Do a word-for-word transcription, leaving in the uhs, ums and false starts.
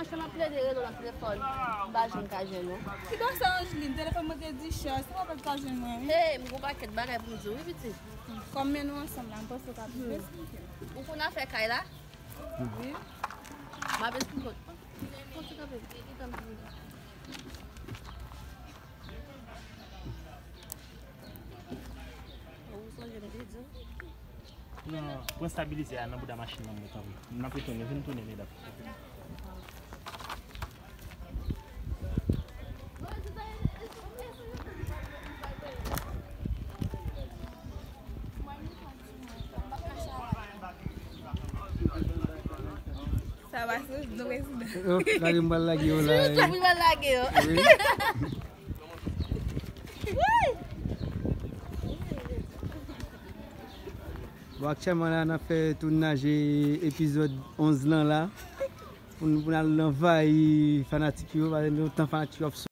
Sa m ap plede rele w nan telefòn, m pa janm ka jwenn ou. Ki bò sa, Angeline? Telefòn mwen te di chaj, se pa pèp ka jwenn mwen, wi. Hey, m gon pakèt bagay pou m di w, wi, pitit. Kòm men nou ansanm la, m panse w ka plis esplike. Ou konn afè kay la? Wi. M ap esplike w. Konn ti kanpe, tann pou m di. Ou sonje m te di w? Pran, pran stabilize a nan bouda machin nan, mwen, tanpri. N ap retounen, vin tounen, medam. Sa va sou nou, prezidan. Oh, gade m pral lage yo la. Sou YouTube, m pral lage yo. Wi. Bon, aktyèlman la, n ap fè tounaj epizòd onz lan la. Pou n, pou n al anvayi fanatik yo, paske lontan fanatik yo ap